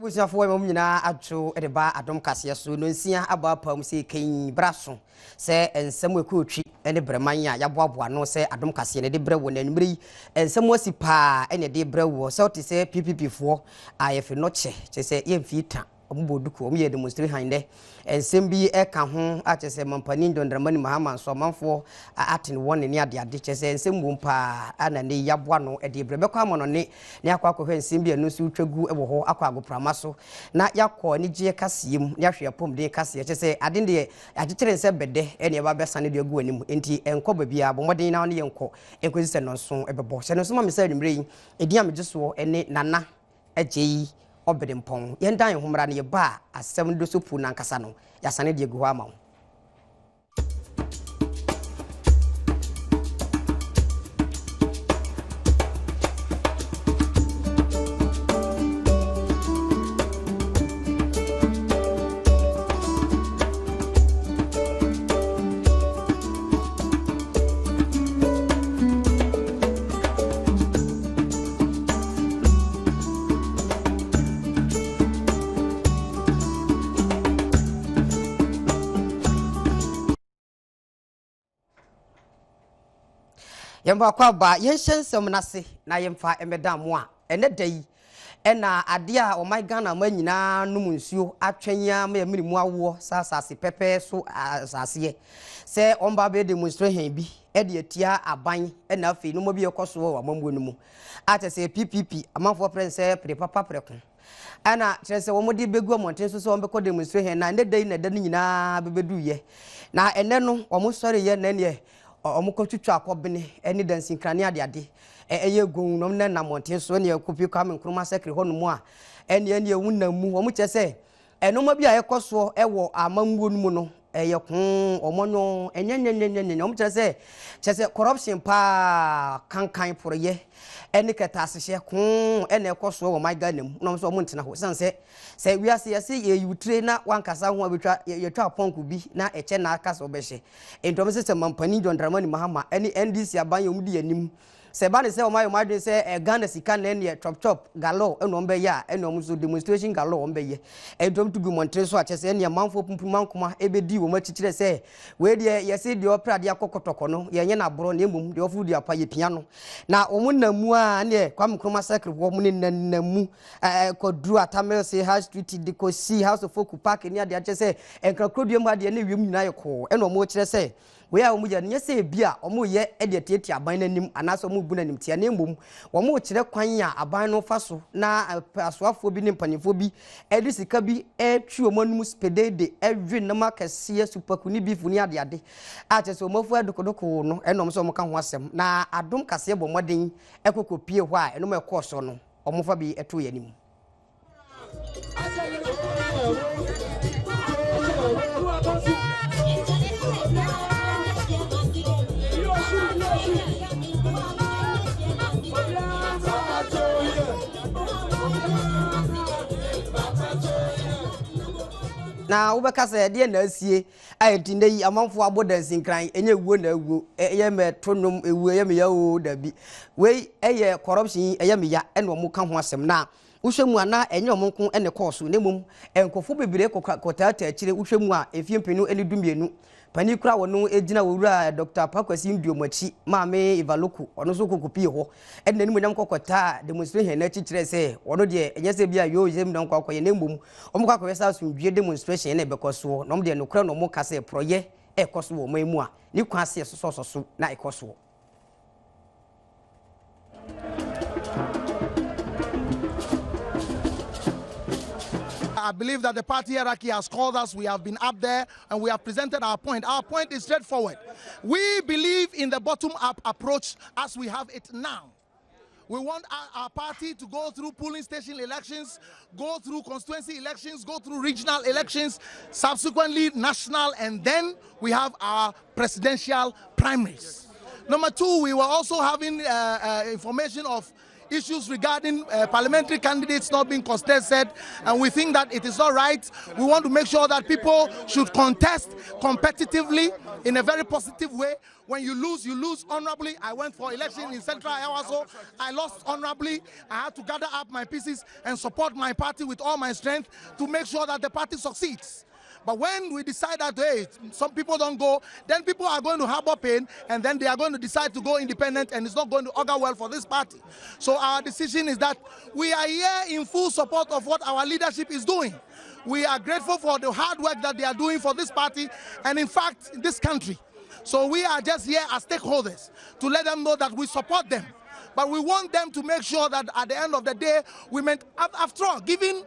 Abusuafoɔ ɛma mu nyinaa adwo de ba Adom Kaseɛ so nonsia abɔ apam sɛ kɛn bra so sɛ nsɛm ɛkɔɔtwi ne brɛman a yɛaboaboa ano sɛ Adom Kaseɛ no de brɛ wɔ no anwummerɛ yi. Nsɛm asi paa ɛne ɛde brɛ wɔ sɛ wote sɛ PPP foɔ a yɛfiri nɔkyɛ kyerɛ sɛ yɛmfii ta. Wɔn bɔɔ duku, wɔn yɛɛ demonstration nnɛ. Nsɛm bi ɛka ho a kyerɛ sɛ Mampanin John Dramani Mahama nso amanfoɔ aten wɔn ne ade ade kyerɛ sɛ nsɛm wom paa a na nnɛ yi yɛaboa ano de rebrɛ. Bɛkɔ amanɔne na yɛakɔ akɔhwɛ nsɛm bi a ɛno nso retwa gu wɔ hɔ akɔ agoprama so na yɛakɔ anigyeɛ kaseɛ mu na yɛahwɛ apɔmuden kaseɛ kyerɛ sɛ ade no deɛ yɛakyekyere no sɛ bɛdɛ ɛne ɛba bɛsane de agu w'anim enti ɛnkɔ baabiara bɔ mmɔden na wo ne yɛn nkɔ ɛnkɔsi sɛ nnɔnson bɛbɔ. Hyɛ no nso ma me sɛ anwummerɛ yi edin a megye soɔ ne Nana Agyei Ɔberempɔn, yɛndan yɛn ho mmra na yɛba a, asɛm no do so puw no ankasa no, yɛasane de agu hɔ ama wo. Yɛn baako aba yɛnhyɛ nsɛm no ase na yɛmfa mmɛda mo a ɛnɛ da yi ɛna adeɛ a ɔman Ghana ma nyinaa nom nsuo atwɛn ara ma yɛmene mu awoɔ sɛ asase pɛpɛɛ so asaseɛ sɛ wɔn ba bɛyɛ demonstration bi de atia aban ɛna afei nneɛma bi ɛkɔ soɔ wɔ amammuo no mu a kyerɛ sɛ PPP amanfoɔ frɛ no sɛ pere papa prɛko ɛna kyerɛ sɛ wɔn de bɛgu mmɔnten so sɛ wɔn bɛkɔ demonstration na ɛnɛ da yi na ɛda no nyinaa bɛbɛduyɛ na ɛnɛ no wɔn sɔreyɛ na ɛneɛ wɔn kɔtwitwa akɔbene ne dansinkran ne adeade ɛyɛ gon na wɔn nenam mmɔnten so ɛne ɛkɔpie Kwame Nkrumah sɛkere hɔ nom a ɛne ɛne ɛwo nam mu wɔn kyerɛ sɛ nnoɔma bi a ɛkɔ soɔ wɔ amammuo no mu no ɛyɛ koo wɔn no ɛnyɛnyɛnyɛnyɛnyɛ wɔn kyerɛ sɛ kyerɛ sɛ corruption paa kankan porɔyɛ ɛne kɛtɛasehyɛ koo ɛna ɛkɔ soɔ wɔ man Ghana mu na wɔn nso wɔn ntena hɔ siane sɛ sɛ wiase yɛse yɛyi wo tire na wankasa ho a bɛtwa yɛtwa apɔnko bi na ɛkyɛ na aka sɛ wɔbɛhyɛ Enti wɔn sɛ Mampanin John Dramani Mahama ne NDC aban a wɔn di anim. Sɛ ɛba ne sɛ wɔn ayɛ wɔn adwene sɛ eh, Ghana sika na ɛneɛ chop chop galore ɛna wɔn bɛyɛ a ɛna wɔn nso demonstration galore wɔn bɛyɛ. Enti wɔn to gu mmɔntene so a kyerɛ sɛ ɛneɛ amanfoɔ pumpum ankoma ɛbɛdi wɔn akyi kyerɛ sɛ wei deɛ yɛse deɛ ɔpere adeɛ akɔ kɔtɔkɔ no yɛnyɛ no aborɔ na mmom deɛ ɔforo dua pa yɛpia no. Na wɔn nam mu a ɛneɛ Kwame Nkrumah Circle hɔ wɔn nenam mu kɔduru Atta Mills High Street de kɔsi House of Folk Park ne adeɛ kyerɛ sɛ Nkrakurodua mu ha deɛ na ewiem nyinaa yɛ kɔɔ ɛna wɔrekyerɛ sɛ wei a wɔyɛ no nyɛ sɛ ebi a wɔreyɛ de atiatia aban no anim anaasɛ wɔrebu no animtia na mmom wɔrekyerɛ kwan a aban no fa so na asoafoɔ bi ne mpanimfoɔ bi de sika bi retwi wɔn anom spedeede we nam akɛseɛ supaku ne beef ne adeade a kyerɛ sɛ wɔn afu adokodoko no ɛna wɔn sɛ wɔka ho asɛm na adom kaseɛ bɔ mmɔden ɛkɔkɔpie hɔ a ɛnom ɛkɔɔ so no wɔfa bi too yɛn anim. Na wobɛka sɛ ɛdeɛ na asie a ɛnti nnɛ yi amanfoɔ abɔ dansinkran ɛnyɛ wuo na awuo ɛyɛ mɛto nnwom ɛwuo ɛyɛ meya oo dabi wei ɛyɛ corruption yi ɛyɛ meya ɛna wɔn ka ho asɛm na wohwɛ mu a na ɛnyɛ wɔn nko ɛna ɛkɔɔ so na mmom nkurɔfoɔ bebree kɔtaataa akyire wohwɛ mu a mfie mpenu ne du mmienu panin kura wɔn gyina owura Dr. Pakwasi Nduom akyi maame Eva Loko ɔno nso kɔkɔpie hɔ ɛde n'animuonyam kɔkɔtaa demonstration no akyi kyerɛ sɛ ɔno deɛ ɛnyɛ sɛ bi a yoo sɛ mu na nkɔ akɔyɛ na mmom wɔn kɔ akɔyɛ sɛ asomdwie demonstration na ɛbɛkɔ soɔ na wɔn deɛ nokorɛ na wɔn ka sɛ porɔyɛ ɛkɔ so wɔ ɔman mu a ne kwan ase ɛsosɔsɔ so na ɛkɔ soɔ. I believe that the party hierarchy has called us. We have been up there and we have presented our point. Our point is straightforward. We believe in the bottom up approach as we have it now. We want our, our, party to go through polling station elections, go through constituency elections, go through regional elections, subsequently national, and then we have our presidential primaries. Number two, we were also having uh, uh, information of Issues regarding parliamentary candidates not being contested, and we think that it is not right. We want to make sure that people should contest competitively in a very positive way. When you lose honorably. I went for election in Central Ayawaso. I lost honorably. I had to gather up my pieces and support my party with all my strength to make sure that the party succeeds. But when we decide that, hey, some people don't go, then people are going to harbor pain and then they are going to decide to go independent and it's not going to augur well for this party. So our decision is that we are here in full support of what our leadership is doing. We are grateful for the hard work that they are doing for this party and, in fact, this country. So we are just here as stakeholders to let them know that we support them. But we want them to make sure that at the end of the day, we meant, after all, giving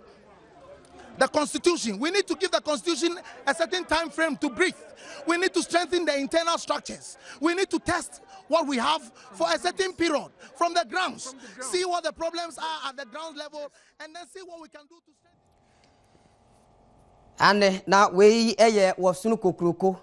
the constitution. We need to give the constitution a certain time frame to breathe. We need to strengthen the internal structures. We need to test what we have for a certain period from the grounds, from the ground. See what the problems are at the ground level, and then see what we can do to strengthen. Ane na wei ɛyɛ wɔsono kokuroko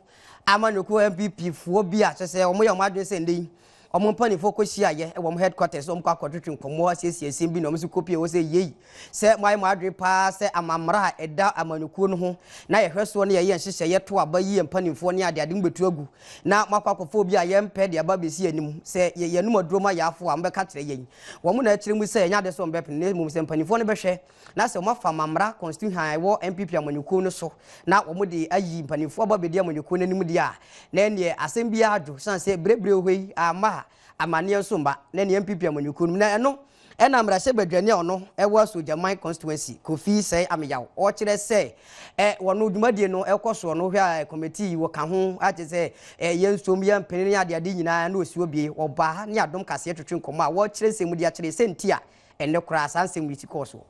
amanyɔkuo NPP foɔ bi a kyerɛ sɛ wɔn yɛ wɔn adwene sɛ ndɛ yi wɔn mpanimfoɔ kɔhyia yɛ wɔ wɔn headquarters, wɔn kɔ akɔtwetwe nkɔmmɔ asiesie nsɛm bi na wɔn nso kɔpie wɔ sɛ yei sɛ mo ayɛ mo adwene paa sɛ amammerɛ a ɛda amanyɔkuo no ho na yɛhwɛ soɔ no yɛyɛ nhyehyɛ yɛto aba yi yɛ mpanimfoɔ ne adeade mu bɛtu agu na mo akɔ akɔfo obi a yɛmpɛ de aba bɛsi anim sɛ yɛnum aduro ma yɛafo a mobɛka kyerɛ yɛn. Wɔn na akyerɛ mu sɛ ɛnyɛ ade sɛ wɔn bɛpene na mmom sɛ mpanimfoɔ no bɛhwɛ na sɛ wɔn afa amammerɛ constitution a ɛwɔ NPP amanyɔkuo no so na wɔn de ayi mpanimfoɔ aba bɛdi amanyɔkuo no anim deɛ a na ɛneɛ asɛm biara adwo san sɛ berebere hɔ yi ama a amanneɛ nso mba na ne NPP amanyɔkuo no mu na ɛno ɛna mmarahyɛ badwani a ɔno ɛwɔ Asuogyaman constituency, Kofi Sɛe Ameyaw, ɔkyerɛ sɛ wɔno dwumadie no ɛkɔ soɔ no hwɛ a committee wɔka ho akyerɛ sɛ yɛn nsom yɛn mpanin ne adeade nyinaa na osi obie ɔbaa ne Adom Kaseɛ twetwe nkɔmmɔ a wɔkyerɛ nsɛm de akyerɛ sɛ nti a ɛnɛ koraa saa nsɛm yi ti kɔɔ soɔ.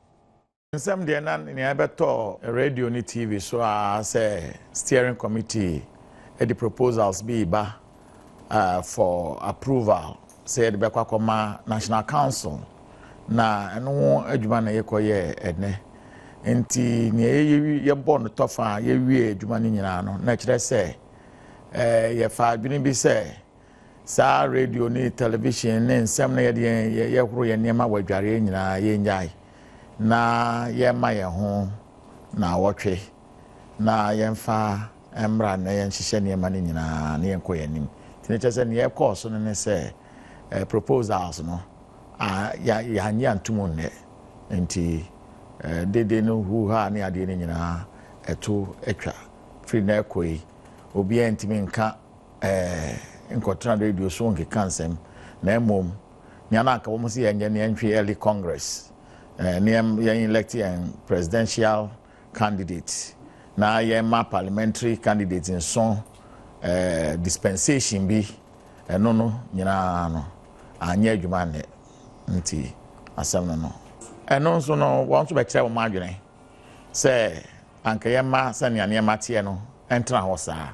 Nsɛm deɛ na nea ɛbɛtɔ radio ne TV so a sɛ steering committee ɛde proposals bi ba for approval sɛ yɛde bɛkɔ akɔma National Council na ɛno ho adwuma na yɛkɔyɛ ɛnɛ. Nti nea yɛbɔ no tɔfa a yɛwie adwuma no nyinaa no na kyerɛ sɛ yɛfa adwene bi sɛ saa radio ne television ne nsɛm no yɛde yɛhoro yɛn nneɛma wɔ adwareɛ nyinaa yɛnyae na yɛma yɛn ho na wɔtwe na yɛmfa mmra na yɛnhyehyɛ nneɛma no nyinaa na yɛnkɔ yɛn anim. Nti ne kyerɛ sɛ nea ɛkɔɔ so no ne sɛ proposals no yɛanye antom nnɛ nti dede no huha ne adeɛ no nyinaa ɛto atwa firi na ɛkɔ yi obiara ntumi nka nkɔtena radio so nkeka nsɛm na mmom nea na anka wɔn si yɛnyɛ ne yɛntwe early congress ne yɛn elect yɛn presidential candidate na yɛn ma parliamentary candidate nso dispensation bi ɛno no nyinaa no anyɛ adwuma nnɛ. Nti asɛm no ɛno nso no wɔn nso bɛkyerɛ wɔn adwene sɛ anka yɛma sɛnea nneɛma teɛ no ɛntena hɔ saa.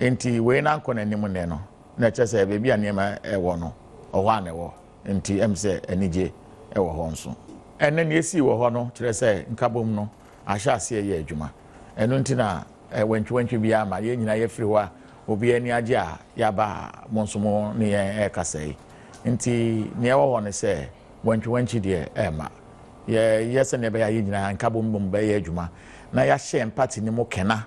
Nti wei nankɔ n'anim nnɛ no na ɛkyerɛ sɛ beebi a nneɛma ɛwɔ no ɔhɔ a na ɛwɔ nti sɛ anigye ɛwɔ hɔ nso. Ɛnɛ nea esi wɔ hɔ no kyerɛ sɛ nkabom no ahyɛ aseɛ yɛ adwuma. Ɛno nti na wɛntwiwɛntwi bi ama yɛn nyinaa yɛfiri hɔ a obi ani agye a yɛaba mo nso mo ne yɛn ɛrekasa yi. Nti nea ɛwɔ hɔ no sɛ wɛntwiwɛntwi deɛ ɛɛma yɛ sɛnea ɛbɛyɛ a yɛn nyinaa nkabom bom bɛyɛ adwuma na yɛahyɛ yɛn party ne mu kɛna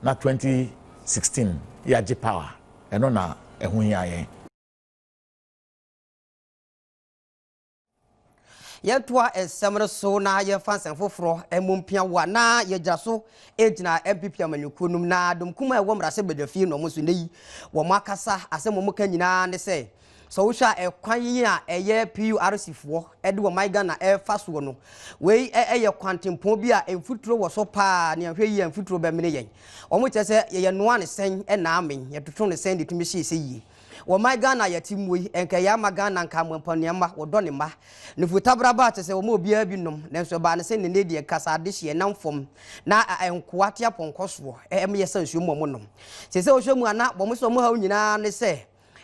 na 2016 yɛagye power. Ɛno na ɛho hia yɛn. Yɛntoa nsɛm no so na yɛmfa nsɛm foforɔ mu mpia wo a na yɛgyina so gyina NPP amanyɔkuo no mu na domkum a ɛwɔ mmarahyɛ badwafie no ɔmo nso nnɛ yi wɔn akasa. Asɛm wɔn ka nyinaa ne sɛ sɛ wohwɛ a ɛkwan yi a ɛyɛ PURC foɔ ɛde wɔ man Ghana ɛfa soɔ no wei ɛyɛ kwantempɔn bi a mfuturo wɔ so paa. Ne ahwɛ yi a mfuturo bɛmene yɛn. Wɔn kyerɛ sɛ yɛyɛ noa ne sɛn ɛna amen yɛtoto ne sɛn de tumi hyɛ sɛ yie wɔ man Ghana yɛte mu yi nka yɛ ama Ghana nka amompɔnneɛma wɔdɔ ne mma ne futabraba kyerɛ sɛ wɔn obiara bi nom nanso ɛbaa ne sɛ ne ne deɛ kasa adehyeɛ nam fam na nkoa te apɔnkɔ soɔ ɛm yɛ sɛ nsuo mu ɔmo nom sɛ wɔhwɛ mu ana wɔn sɛ wɔn haw nyinaa ne sɛ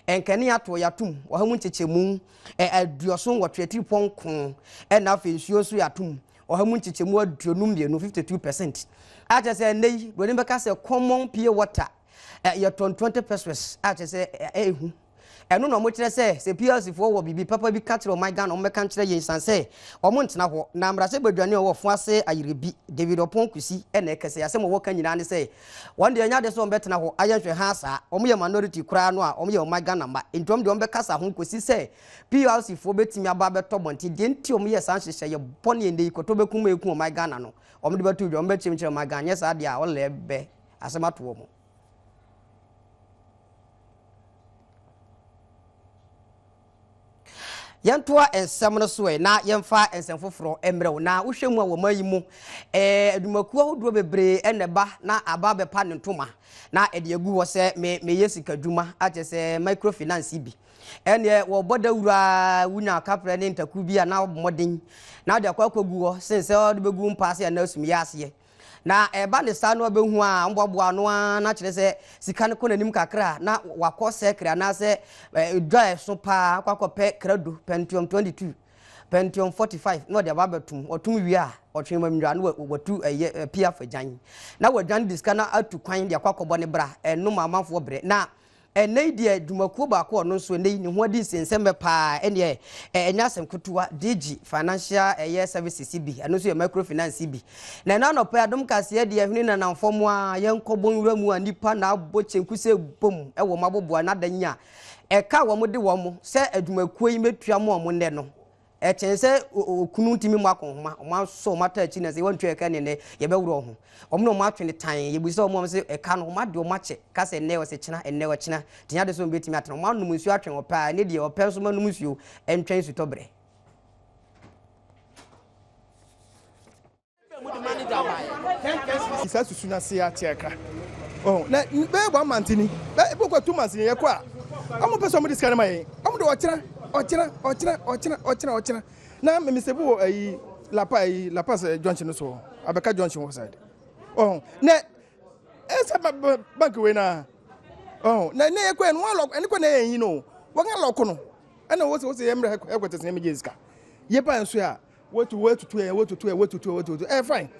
nkane ato yɛatom 178.9 ɛna afei nsuo nso yɛatom 52%, 52%, akyɛ sɛ ɛnɛ yi buroni bɛka sɛ common pure water yɛtɔn 20 pesewas akyɛ sɛ ɛɛhu. Ɛno na wɔkyerɛ sɛ, sɛ PLC foɔ wɔ biribi papa bi ka kyerɛ ɔman Ghana a wɔmmɛka nkyerɛ yɛn esiane sɛ wɔn ntena hɔ. Na mmarahyɛbadwani a ɔwɔ Ɔfoase Ayerebi, David Ɔpɔn Kusi na ɛkasa yi. Asɛm a ɔwɔ ka nyinaa ne sɛ wɔn deɛ ɛnyɛ adeɛ sɛ wɔbɛtena hɔ ayɛ nhwɛhaa saa. Wɔn yɛ minority koraa no a wɔn yɛ ɔman Ghana mma. Enti wɔn deɛ wɔbɛkasa ho kɔsi sɛ PLC foɔ bɛtumi aba abɛtɔ abɔnten. Deɛ nti a wɔyɛɛ saa nhyehyɛeɛ bɔne a ɛnnɛ yi kɔtɔ bɛkum a ɛku ɔman Ghana no, wɔn de bɛto dwa, wɔn bɛkyerɛ mu kyerɛ ɔman Ghana. Anyɛ saa deɛ a ɔlɛ bɛ asɛm ato wɔn. Yɛntoa nsɛm no so ɛ na yɛmfa nsɛm foforɔ mmerɛ wo. Na wohwɛ mu a wɔ man yi mu, eh, adwumakuo ahodoɔ bebree na ɛba na aba abɛpa ne ntoma na ɛde agu hɔ sɛ me meyɛ sikadwuma akyɛ sɛ microfinance bi. Ɛneɛ wɔbɔ dawuro a wonya kaprɛ ne ntaku bi a na wɔbɔ mmɔden na wɔde akɔ akɔgu hɔ sen sɛ wɔde bɛgu mpa ase anaa sumyɛ aseɛ. Na ɛba ne saa na ɔbɛhu a, ɔboaboa ano ara na kyerɛ sɛ sika no kɔ n'anim kakra a, na wakɔ sɛkre anaasɛ dwa a ɛso paa akɔ akɔpɛ krado, Pentium 22, Pentium 45 na ɔde aba abɛtom. Ɔtom wie a, ɔtwe ma nwura na watu ɛyɛ pia fa gyan. Na wadwane de sika no atu kwan de akɔ akɔbɔ ne bra. Ɛno ma amanfoɔ brɛ. Na Ɛnnɛ yi deɛ dwumakuo baako a ɔno nso ɛnnɛ yi ne ho adi nsɛnsɛmmɛ paa ɛneɛ ɛnyɛ asɛm ketewa DG Financial ɛyɛ Services bi ɛno nso yɛ microfinance bi na ɛna anɔpa yi adom kaseɛ deɛ hwene nanam fam a yɛnkɔ bɔ nwura mu a nipa na abɔ kyenku sɛ bom ɛwɔ mo aboboa na adan a ɛka wɔn de wɔn sɛ adwumakuo yi mɛtua mo wɔn nnɛ no Ɛkyɛn sɛ okunu ntumi mmɔ akɔnhoma, wɔn asɔ wɔn ata akyi na sɛ wɔntua ɛka ne nnɛ yɛbɛworɔ ho. Wɔn na wɔn atwe no tan, yɛbisa wɔn a wɔn sɛ ɛka no wɔn ade wɔn akyɛ, ka sɛ nnɛ ɔsɛ kyena, ɛnnɛ ɔkyena, nti nyɛ ade sɛ wɔn bɛtumi atena. Wɔn anom nsuo atwɛn ɔpɛ a, ɛne deɛ ɔpɛ nso ma nom nsuo ntwɛn sutɔ berɛ. Saa susu no ase ate akra. Oh, na bɛyɛ one month ni. Bɛ ebi kɔ 2 months ni yɛkɔ a. Ɔmo pɛ sɛ ɔmo de sika no ma yɛn. Ɔmo de ɔkyena, ɔkyena, ɔkyena, ɔkyena, ɔkyena, ɔkyena. Na me sɛ bi wɔ ayi Lapa ayi La Paz junction no so. Abɛka junction wɔ side. Oh, na ɛsɛ bank wei na. Oh, na ne yɛkɔ yɛn wɔn lɔk ɛne kɔ na yɛn yi no. Wɔn alɔko no. Ɛna wɔsɛ wɔsɛ yɛn mmerɛ headquarters na yɛn gye sika. Yɛ ba nso a Wotu wotutu ɛ wotutu ɛ wotutu ɛ wotutu ɛ fine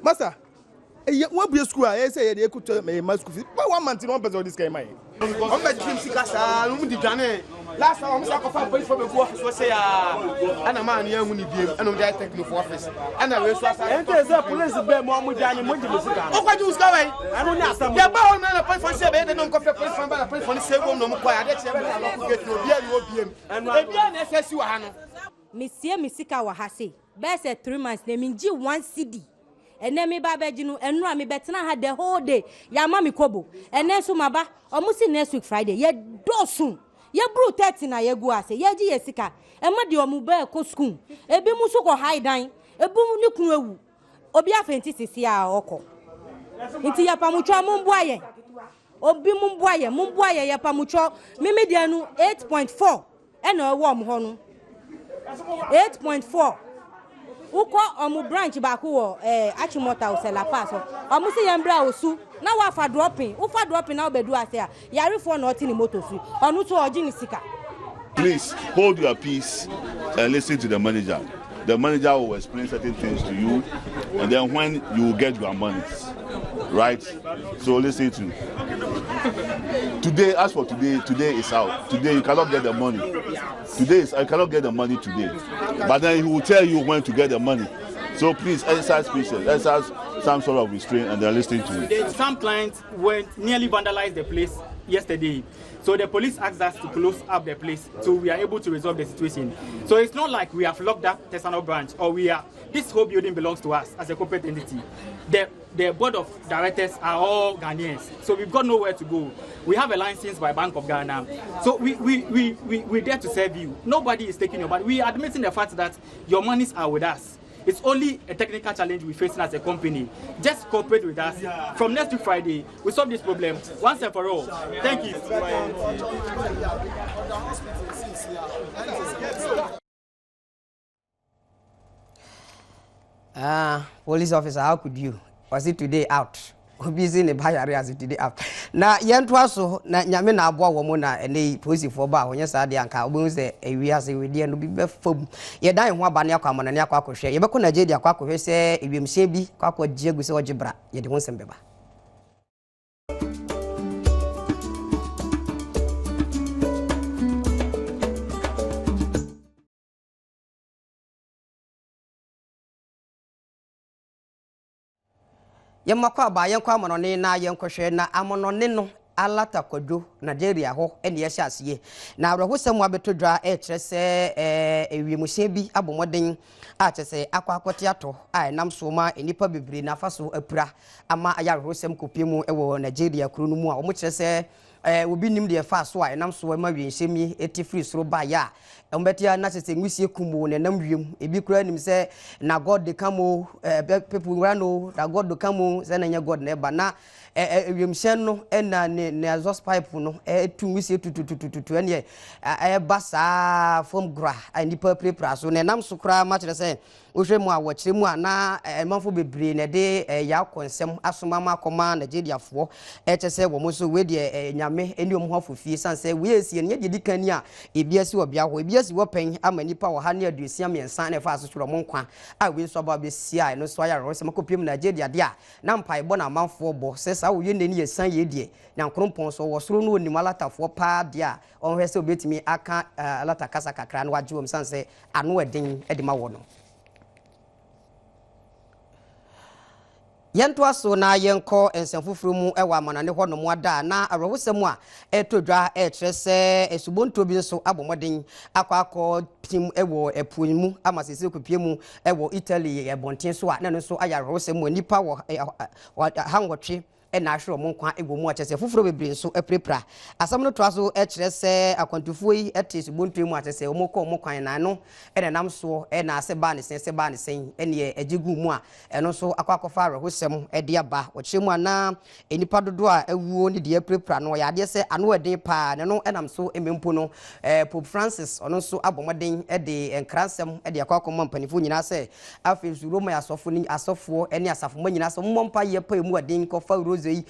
masa ɛyɛ wɔn abue sukuu a ɛyɛ sɛ yɛde ekuta ɛyɛ ma sukuu fi ba wɔn amante na wɔn pɛ sɛ wɔde sika yɛ ma yɛ. Wɔn bɛ gyim sika saa na wɔn di dwane last time wɔn sa akɔfa polisi fo bɛ gu ɔfis wɔ sɛ yaa ɛna maa ne yɛn hu ne biem ɛna wɔn de ayɛ techno fo ɔfis ɛna wei so asa. Ɛnti sɛ polisi bɛ mu ɔmo gya ne mo gye mo sika no. Ɔkɔ gye sika wɛn. Ɛno ne asɛm. Yɛ ba hɔ na polisi fo sɛ bɛyɛ dɛ na wɔn kɔfɛ polisi fo ba na polisi fo ne sɛ wɔm na wɔn kɔ yɛ adeɛ kyerɛ bɛ na lɔko gate na obiara ne wɔ biem ebiara na ɛsɛ si wɔ ha no. Mesie me sika wɔ ha sei bɛyɛ sɛ 3 months na mengye one cedi. Ɛnɛ meba abɛgye no, ɛnora mebɛtena ha the whole day, yɛama me kobo. Ɛnɛ nso maba, ɔmo se next week Friday. Yɛdɔɔso, yɛboro 30 na yɛgu ase, yɛgye yɛ sika. Ɛma deɛ ɔmo ba ɛkɔ school, ebi mo nso kɔ hae dan, ebi mo ne kunu awu, obi afɛnti sisi a ɔkɔ. Nti yɛpamotwɔ momboa yɛn, obi momboa yɛn, momboa yɛn yɛpamotwɔ. Me me deɛ no 8.4. Ɛna ɛwɔ ɔmo hɔ no 8.4 wokɔ ɔmo branch baako wɔ ɛɛ eh, Achimota osɛ La Paz hɔ ɔmo si yɛn bra osu na wafa dropping wofa dropping na wobɛdu ase a yarefoɔ na ɔte ne moto so ɔno nso ɔgye ne sika. Please hold your peace and listen to the manager. The manager will explain certain things to you, and then when you will get your money, right? So listen to today. As for today, today is out. Today you cannot get the money. Today is I cannot get the money today, but then he will tell you when to get the money. So please exercise patience, exercise some sort of restraint, and then listen to it. Some clients went nearly vandalized the place yesterday. So the police asked us to close up the place so we are able to resolve the situation. So it's not like we have locked up Tesano branch or we are, this whole building belongs to us as a corporate entity. The, the board of directors are all Ghanaians. So we've got nowhere to go. We have a license by Bank of Ghana. So we, we, we, we, we're there to serve you. Nobody is taking your money. We are admitting the fact that your monies are with us. It's only a technical challenge we're facing as a company. Just cooperate with us. From next week Friday, we solve this problem once and for all. Thank you. Ah, police officer, how could you? Was it today out? Obi si ne ba yare ase today out. Na yɛntoa so na nyame na aboa wɔn na ɛnɛ yi polisifoɔ ba a wɔnyɛ saa deɛ anka wobɛhu sɛ ewiase wedeɛ no bi bɛfa mu. Yɛdan yɛn ho aba ne akɔ amanɔne akɔ akɔhwɛ. Yɛbɛkɔ Nigeria akɔ akɔhwɛ sɛ ewiemhyɛn bi kɔ akɔgye agu sɛ ɔgye bra. Yɛde ho nsɛm bɛba. Yɛmma kɔ aba, yɛnkɔ amanɔne na yɛnkɔhwɛ na amanɔne no Alata Kwadwo, Nigeria hɔ na yɛhyɛ aseɛ. Na awerɛhosɛm a abɛtɔ dwa rekyerɛ sɛ ewiemhyɛn bi abɔ mmɔden a kyerɛ sɛ akɔ akɔte atɔ a ɛnam so ma nnipa bebree na afa so apira ama ayɛ awerɛhosɛm kɔpie mu wɔ Nigeria kuro no mu a wɔkyerɛ sɛ obi nim deɛ ɛfaa so a ɛnam so ma wienhyɛm yi te firi soro baeɛ a wɔbɛte a na kyerɛ sɛ nwusie kum o na ɛnam wiem. Ebi koraa nim sɛ na God de come o, people run o, na God de come o, sɛ na ɛnyɛ God na ɛba na Wiemhyɛn no na ne ne exhaust pipe no tu nwusie tututututu ɛneɛ ɛba saa fam gora a nnipa pirapira so na ɛnam so koraa ma kyerɛ sɛ wohwɛ mu a wɔkyerɛ mu a na ɛmanfo bebree na ɛde yaw kɔ nsɛm asoma ma akɔma Nigeriafoɔ ɛkyɛ sɛ wɔn nso wei deɛ nyame ɛne wɔn ho afofie san sɛ wei esie no nyɛ deɛ di kan ni a ebi asi wɔ bea hɔ ebi asi wɔ pɛn ama nnipa 163 na ɛfa so soro wɔn nkwa a wei nso aba abɛsi a ɛno nso ayɛ awerɛhosɛm akɔpiem Nigeria deɛ a Na mpaebɔ na amanfoɔ bɔ sɛ saa oyɛ nnɛ ne yɛsan yei deɛ Nyankrompɔn sɛ ɔwɔ soro no ɔnim alatafoɔ paa deɛ a ɔnhwɛ sɛ ɔbɛtumi aka alata kasa kakra na wagye wɔn sane sɛ ano ɛden de ma wɔ no. Yɛntoa so na yɛnkɔ nsɛm foforɔ mu wɔ amanɔne hɔ nom ada a na awerɛhosɛm a ɛretɔ dwa rekyerɛ sɛ asubontuo bi nso abɔ mmɔden akɔ akɔ pim wɔ ɛpo mu ama sese kɔpie mu wɔ Italy ɛbɔnten so a na ɛno nso ayɛ awerɛhosɛm mu nnipa wɔ 108 na ahwere wɔn nkwa wɔ mu a kyerɛ sɛ foforɔ bebree nso apirapira. Asɛm no toa so kyerɛ sɛ akwantufoɔ yi te subontuo mu a kyerɛ sɛ wɔkɔ wɔn kwan na ɛno na ɛnam soɔ na sɛ baa ne sɛn sɛ baa ne sɛn ɛneɛ ɛgye gu mu a ɛno nso akɔ akɔfa awerɛhosɛm de aba. Wɔkyerɛ mu a na nnipa dodoɔ a awuo ne deɛ apirapira no ɔyɛ adeɛ sɛ ano ɛden paa na ɛno nam so mmɛ mpo no Pope Francis ɔno nso abɔ mmɔden de nkransɛm de akɔ akɔma mpanimfoɔ nyinaa sɛ afei nso Roma asɔfo ne asɔfoɔ ne asafomma nyinaa sɛ wɔmmɔ mpaeɛ pa emu ɛden nkɔfa rosary yi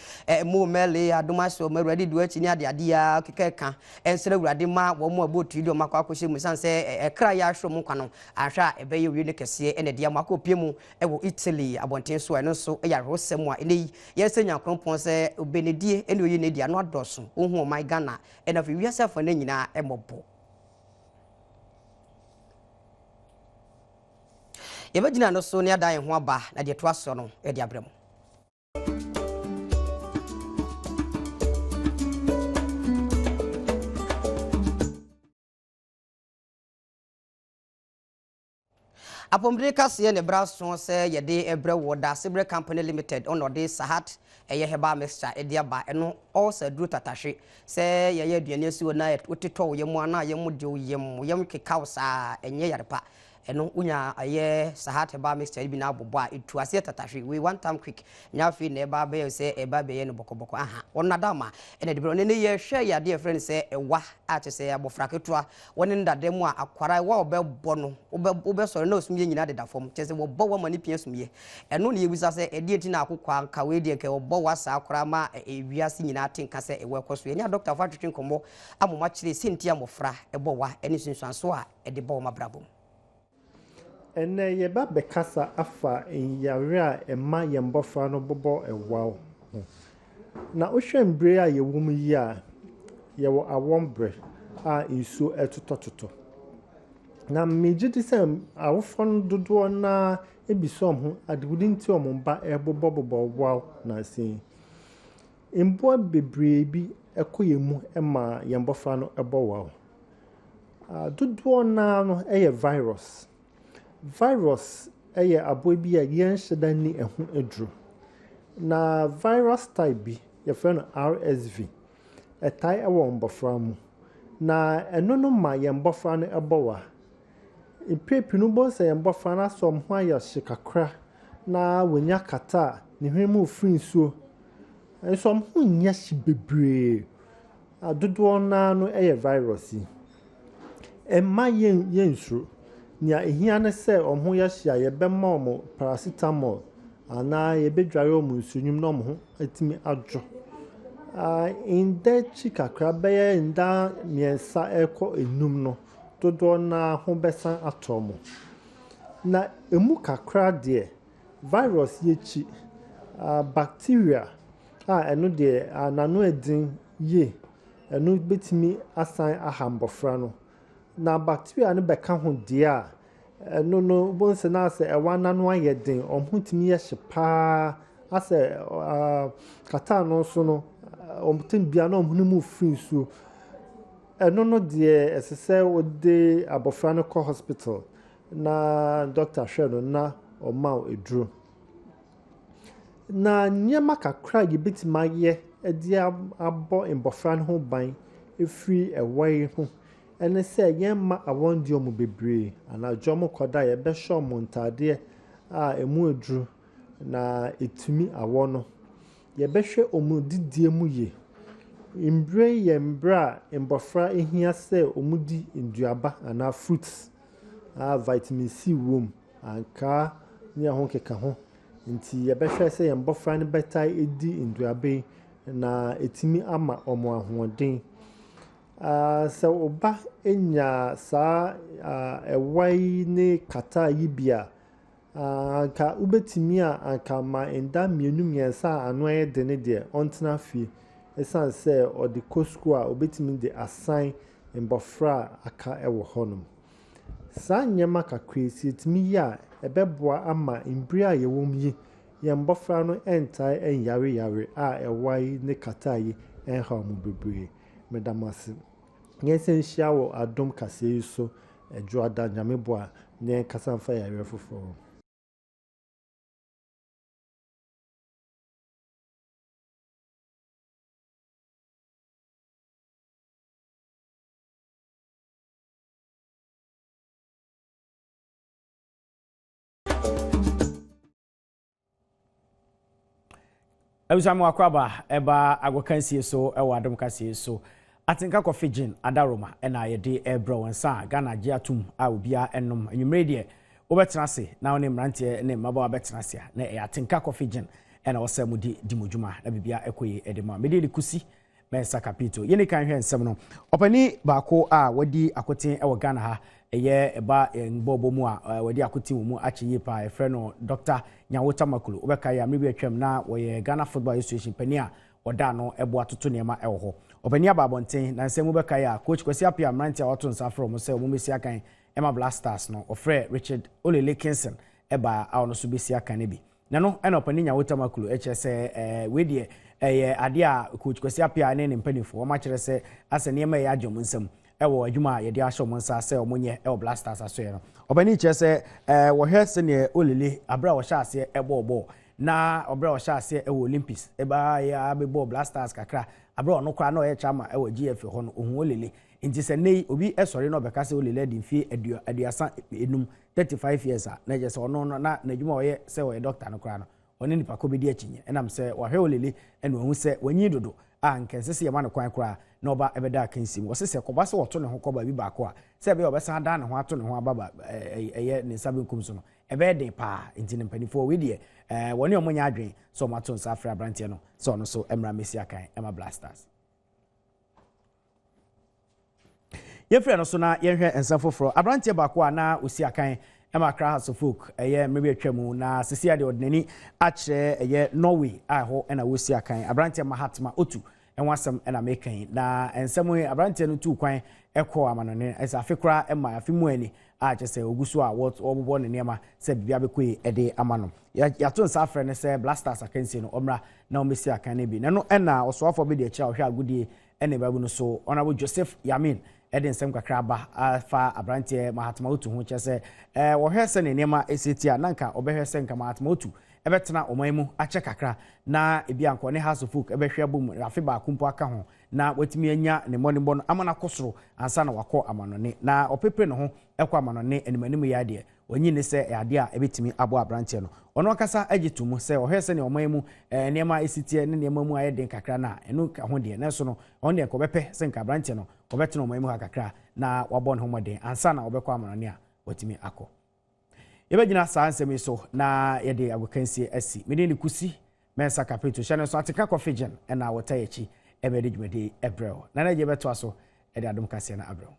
mo mɛle adom ahyɛ wɔn awurade du akyi ne ade ade a keka ɛka ɛnsrɛ awurade ma wɔn a ɛbɔ tiri de wɔn akɔ akɔhyɛ mu sane sɛ ɛkra yɛ ahwere wɔn nkwa no anhwɛ a ɛbɛyɛ owie no kɛseɛ ɛna ɛde ama akɔpie mu wɔ Italy abɔnten so a ɛno nso yɛ awerɛhosɛm a ɛnnɛ yi yɛresrɛ Nyankoropɔn sɛ ɔbɛnidie ne ɔyi no adi ano adɔɔso, ɔnhu ɔman Ghana ɛna afei wiase afanan nyinaa mmɔbɔ. Yɛbɛgyina no so ne adan yɛn ho aba na deɛ ɛtoa soɔ no yɛde abrɛ mo. Apɔmuden kaseɛ na ɛberɛ aso sɛ yɛde brɛ wɔ Daasebrɛ Company Limited ɔna ɔde Sahat ɛyɛ herbal mixture ɛde aba ɛno ɔɔsa aduro tatahwe sɛ yɛyɛ aduane asi hɔ na wotetɔ wo yam a na yam de wo yam wo yam keka wo saa ɛnyɛ yare pa ɛno wonya ɛyɛ Sahat herbal mixture yi bi na abobɔ a ɛtu aseɛ tatahwe wei one time quick nyɛ afei na ɛba abɛyɛ sɛ ɛba abɛyɛ no bɔkɔbɔkɔ aha wɔn nadama ɛna ɛde brɛ ɔne ne yɛhwɛ yɛ adeɛ yɛfrɛ no sɛ ɛwa a kyerɛ sɛ abɔfra ketewa Wɔne no dada mu a, akwara ɛwɔ a wɔbɛbɔ no, wobɛ, wobɛsɔre na ɔsumyɛ nyinaa deda fam. Kyerɛ sɛ wɔbɔ wo ama ne pia sumyɛ. Ɛno na yɛbisa sɛ, ɛdeɛn nti na akokoaa nka wei deɛ nka wɔbɔ wo asaa koraa ma ɛ, wiase nyinaa te nka sɛ ɛwɔ ɛkɔ so. Yɛne adɔkotafoɔ atwetwe nkɔmmɔ ama wɔakyerɛ sɛ nti a mmɔfra bɔ wa ne nsunsuansoɔ a ɛde ba wɔn abrabɔ mu. Ɛnnɛ yɛba bɛkasa afa yare a ɛma yɛn mbɔfra no bobɔ waw ho. Na wohwɛ mbre a yɛwɔ mu yi a, yɛwɔ awɔ mbre a nsuo ɛtotɔtotɔ. Na megye di sɛ awofoɔ no dodoɔ no ara bisa wɔn ho adekode nti a wɔn mba ɛrebobɔbobɔ waw nnansa yi. Mboa bebree bi kɔ yɛn mu ma yɛn mbɔfra no bɔ waw. Dodoɔ no ara no yɛ virus. Virus yɛ aboa bi a yɛnhyɛ da nni ho aduro. Na virus type bi, wɔfrɛ no RSV, ɛtae wɔ mmɔfra mu. Na ɛno no ma yɛn mmɔfra no bɔ wa. Mpɛn pii no, wobɛhu sɛ yɛn mmɔfra no asɛ wɔn ho ayɛ hye kakra na wɔanya kata a ne hwene mu refiri nsuo. Nso wɔn ho nyɛ hye bebree. A dodoɔ no ara no yɛ virus yi. Mma yɛn yɛnsuro. Nea ehia ne sɛ wɔn ho yɛ hye a, yɛbɛma wɔn paracetamol anaa yɛbɛdware wɔn nsuonwunu na wɔn ho atumi adwo. Ah, nda akyi kakra bɛyɛ nda mmiɛnsa rekɔ enum no, dodoɔ no ara ho bɛsan atɔ wɔn. Na emu kakra deɛ, virus yi akyi, ah, bacteria a ɛno deɛ n'ano yɛ den yie. Ɛno bɛtumi asan aha mbɔfra no. Na bacteria no bɛka ho deɛ a, ɛno no wobɛhu sɛ na asɛ ɛwa no ano ayɛ den. Wɔn ho tumi yɛ hye pa ara. Asɛ catarrh no nso no, wɔn tem biara na wɔn hwene mu firi nsuo. Ɛno no deɛ ɛsɛ sɛ wode abɔfra no kɔ hospital na doctor hwɛ no na ɔma wo aduro. Na nneɛma kakra a yɛbɛtumi ayɛ de abɔ mbɔfra no ho ban afiri ɛwɔ yi ho ne sɛ yɛmma awɔ ndi wɔn bebree. Anadwo wɔkɔda a yɛbɛhyɛ wɔn ntaadeɛ a ɛmu aduru na ɛtumi awɔ no. Yɛbɛhwɛ wɔn didie mu yie. Mmerɛ yi yɛ mmerɛ a mbɔfra hia sɛ wɔdi nnuaba anaa fruits a vitamin C wɔ mu, ankaa ne ɛho keka ho. Nti yɛbɛhwɛ sɛ yɛn mbɔfra no bɛtae di nnuaba yi na ɛtumi ama wɔn ahoɔden. Sɛ wo ba nya saa ɛwa yi ne catarrh yi bi a, anka wobɛtumi a anka ma nda mmienu mmiɛnsa a ano yɛ den no deɛ ɔntena fie. Ɛsiane sɛ ɔde kɔ sukuu a obɛtumi de asan mbɔfra a aka wɔ hɔnom. Saa nneɛma kakra yi sɛ yɛtumi yɛ a ɛbɛboa ama mbere a yɛwɔ mu yi, yɛn mbɔfra no ntae nyareyare a ɛwa yi ne catarrh yi nhaw wɔn bebree. Meda mo ase. Yɛnsan nhyia wɔ adom kaseɛ yi so Dwoada Nyame boa na yɛnkasa mfa yareɛ foforɔ ho. Abusua mu akwaba ɛba agokansie so ɛwɔ adom kaseɛ so. Atenka Coffee Gin Adaroma ɛna yɛde ɛbrɛ wɔn nsa a Ghana gye atom a obiara ɛnom. Anwummere deɛ wobɛtena ase na wo ne mmeranteɛ ne mmabaawa bɛtena ase a na ɛyɛ Atenka Coffee Gin ɛna wɔsɛ mo di di mo dwuma na biribiara ɛkɔ yie ɛde ma. Mede ne Kusi Mensah Kapito. Yɛnni kan hwɛ nsɛm no. Ɔpanin baako a wadi akoten wɔ Ghana ha, ɛyɛ ɛba yɛn bɔɔlbɔ mu a wadi akoten wɔ mu akyɛ yie paa. Yɛfrɛ no Dɔkta Nyawo Tamaklo. Wobɛkae a, mmerɛ bi atwam na wɔyɛ Ghana Football Association panin a wɔda ano boa toto nneɛma wɔ hɔ. Ɔpanin aba abɔnten, na nsɛm wobɛkae a, Coach Kwasi Appiah mmeranteɛ a wɔato nsa afrɛ wɔn sɛ wɔmmɛsi akan ma Black Stars no, wɔfrɛɛ Richard Olele Kinson baa a ɔno nso bɛsi akan no bi. Na ɛno na Ɔpanin Nyawo Tamaklo kyerɛ sɛ wei deɛ ɛyɛ adeɛ a Coach Kwasi Appiah ne ne mpanimfoɔ wɔn akyerɛ sɛ asɛ nneɛma ɛyɛ agye wɔn nsam wɔ adwuma a yɛde ahyɛ wɔn nsa sɛ wɔn nyɛ wɔ Black Stars asoɛ no. Ɔpanin kyerɛ sɛ wɔhwɛ sɛdeɛ Olele aberɛ a ɔhyɛ aseɛ bɔɔ bɔɔl na ɔberɛ a ɔhyɛ aseɛ wɔ Olympics ɛbaa yɛ abɛbɔɔ Black Stars kakra aberɛ a ɔno koraa na ɔyɛ chairman wɔ GFA hɔ no ohun Olele. Nti sɛ nnɛ yi obi sɔre na ɔbɛka sɛ Olele adi mfie 35, 35 years a, na kyerɛ sɛ ɔno no na n'adwuma a ɔyɛ sɛ ɔyɛ dɔkta no koraa no, ɔne nipa ko bɛdi akyinnye. Ɛnam sɛ wahwɛ Olele na wahu sɛ wanyin dodo a anka ɛnsɛ sɛ yɛma no kwan koraa na ɔba bɛda akansi mu. Ɔse sɛ ɛkɔba sɛ ɔto ne ho kɔ baabi baako a, sɛ ɛbɛyɛ a ɔbɛsan adan ne ho ato ne ho aba ba ɛyɛ ne nsa benkum so no, ɛbɛyɛ den paa. Nti no mpanimfoɔ wei deɛ wɔne wɔn nyɛ adwene sɛ wɔato nsa afrɛ aberanteɛ no sɛ ɔno nso mmra mmɛsi akan ma Black Stars. Yɛmfiri ɛno so na yɛnhwɛ nsɛm foforɔ. Aberanteɛ baako a na ɔsi akan ma Accra Hearts of Oak ɛyɛ mmerɛ bi atwa mu na sisi adeɛ ɔde n'ani akyerɛ ɛyɛ Norway a ɛhɔ na wɔsi akan. Aberanteɛ Mahatma Otu ɛho asɛm na meka yi. Na nsɛm yi aberanteɛ no tuu kwan ɛkɔɔ amanɔne ɛsɛ afe koraa ɛma afe mu ani a kyerɛ sɛ ɔgu so a wɔbobɔ ne nneɛma sɛ biribi abɛkɔ yi ɛde ama no. Yɛato nsa afrɛ no sɛ Black Stars akansie no ɔmmra na ɔmmɛsi akan no bi. Na ɛno ɛna ɔsoafoɔ bɛdi akyire a ɔhwɛ agodie ne babu no so, Honourable Joseph Yamin de nsɛm kakra aba afa aberanteɛ Mahatma Otu ho, kyerɛ sɛ wɔhwɛ sɛdeɛ nneɛma si te a, na nka ɔbɛhwɛ sɛ nka Mahatma Otu bɛtena ɔman mu akyɛ kakra na ebi a nka ɔne Hearts of Oak bɛhwɛ abom afe baako mpo aka ho na watumi anya ne mmɔdenbɔ no ama no akɔ soro ansa na wakɔ amanɔne. Na ɔpepere ne ho kɔ amanɔne animanim yɛ adeɛ Onnye nni sɛ ɛyɛ adeɛ a ɛbɛtumi aboa aberanteɛ no. Ɔno ankasa gye to mu sɛ ɔhwɛ sɛdeɛ ɔman mu nneɛma si teɛ ne nneɛma mu ayɛ den kakra no a, ɛno ka ho deɛ, nanso no, ɔno deɛ nka ɔbɛpɛ sɛ nka aberanteɛ no ɔbɛtena ɔman mu ha kakra na wabɔ ne ho mmɔden ansa na ɔbɛkɔ amanɔne a watumi akɔ. Yɛbɛgyina saa nsɛm yi so na yɛde agokansie asi. Me din de Kusi Mensah Kapito. Hyɛ no nso Atenka Coffee Gin na wɔtaa yɛn akyi ma yɛde dwumadie yi brɛ wo. Nana Adjei bɛtoa so de adom kaseɛ no abrɛ wo.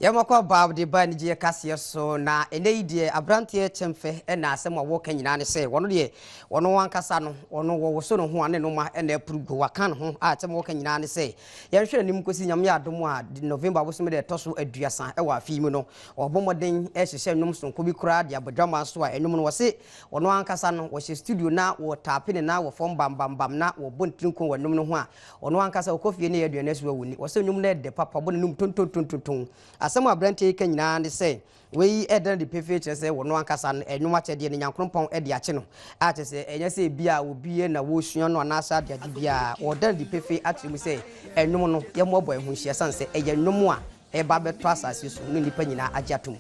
Yɛmakɔ aba de ba anigyeɛ kaseɛ so na ɛnɛ yi deɛ aberanteɛ kyɛmfɛ na asɛm a wɔka nyinaa ne sɛ wɔno deɛ wɔno ankasa no wɔno wɔwoso ne ho a ne noma na apuru gu waka ne ho a asɛm a wɔka nyinaa ne sɛ yɛnhwɛ anim kɔsi Nyame adom a November bosome deɛ ɛtɔ so 30 wɔ afe yi mu no wɔbɔ mmɔden hyehyɛ nnwom sononko bi koraa de abɔ dwaman so a ɛnwom no wɔse wɔno ankasa no wɔhyɛ studio na wɔtaape ne nan wɔ fam bambambam na wɔbɔ ne tiri nko wɔ nnwom no ho a Ɔno ankasa ɔkɔ fie ne yɛ aduane so a ɔnni. Ɔsɛ nnwom no yɛ dɛ papa, ɔbɔ n'anom tontontontonton. Asɛm a aberanteɛ yi ka nyinaa ne sɛ, wei da no adi pefee kyerɛ sɛ ɔno ankasa no, nnwom akyɛdeɛ no Nyankoropɔn de akye no. A kyerɛ sɛ, ɛnyɛ sɛ ebia obi na wɔresua no anaasɛ adeade biara. Ɔreda no adi pefee akyerɛ mu sɛ nnwom no, yɛmmoaboa yɛn ho nhyia ɛsiane sɛ ɛyɛ nnwom a ɛreba abɛtɔ asase so na nnipa nyinaa agye atom.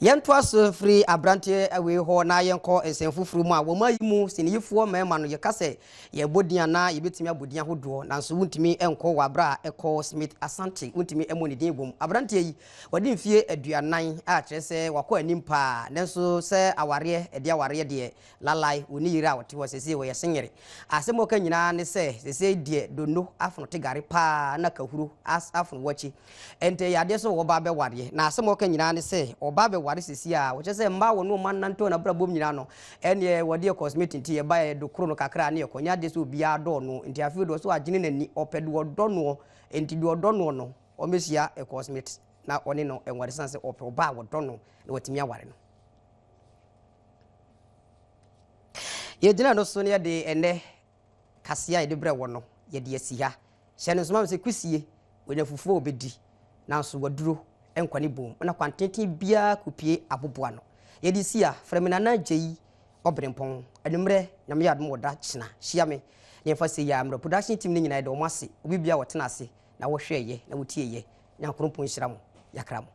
Yɛntoa so firi aberanteɛ wei hɔ na yɛnkɔ nsɛm foforɔ mu a wɔn ayi mu siniyifoɔ mmarima no yɛka sɛ yɛbɔ din anaa yɛbɛtumi abɔ din ahodoɔ nanso wontumi nkɔ wɔ aberɛ a ɛkɔ Smith Asante wontumi mmɔ ne din bom. Aberanteɛ yi wadi mfeɛ 40 a kyerɛ sɛ wakɔ anim paa nanso sɛ awareɛ ɛde awareɛ deɛ Lalai, ɔnni yere a ɔte hɔ seesei ɔyɛ senyere. Asɛm a ɔka nyinaa ne sɛ seesei deɛ Donno afono te gare paa na Kahuro as afono wakyi. Ɛnti ɛyɛ adeɛ sɛ ɔba abɛwareɛ. Na asɛm a ɔka nyinaa ne sɛ ɔba abɛware seesei a ɔkyerɛ sɛ mmaa a wɔne wɔn anante wɔn abrabɔ mu nyinaa no ɛneɛ wɔde yɛ cosmetic nti yɛba yɛ dokoro no kakra ne yɛkɔ. Nyɛ adeɛ sɛ obiara dɔɔ no nti afei deɛ ɔsɛ wagyene n'ani ɔpɛ deɛ ɔdɔ noɔ nti deɛ ɔdɔ noɔ no ɔmmɛhyia cosmet na ɔne no nware sane sɛ ɔpɛ ɔbaa a ɔdɔ no na watumi aware no. Yɛgyina no so na yɛde ɛnnɛ kaseɛ a yɛde brɛ wɔ no, yɛde asi ha. Hyɛ no nso ma me sɛ kusie, wɔnya fufuo a wɔbɛdi, nanso waduro nkwa ne bom na kwantenten biara kɔpie aboboa no. Yɛde si ha, frɛ me Nana Gyei Ɔberempɔn. Anwummerɛ, Nyame yɛ adom wɔ da kyena, hyia me na yɛmfa sei ara mmra. Production team no nyinaa yɛda wɔn ase, obi biara a ɔtena ase na wɔhwɛeɛ na wɔtieeɛ, Nyankoropɔn nhyira mo, yɛakra mo.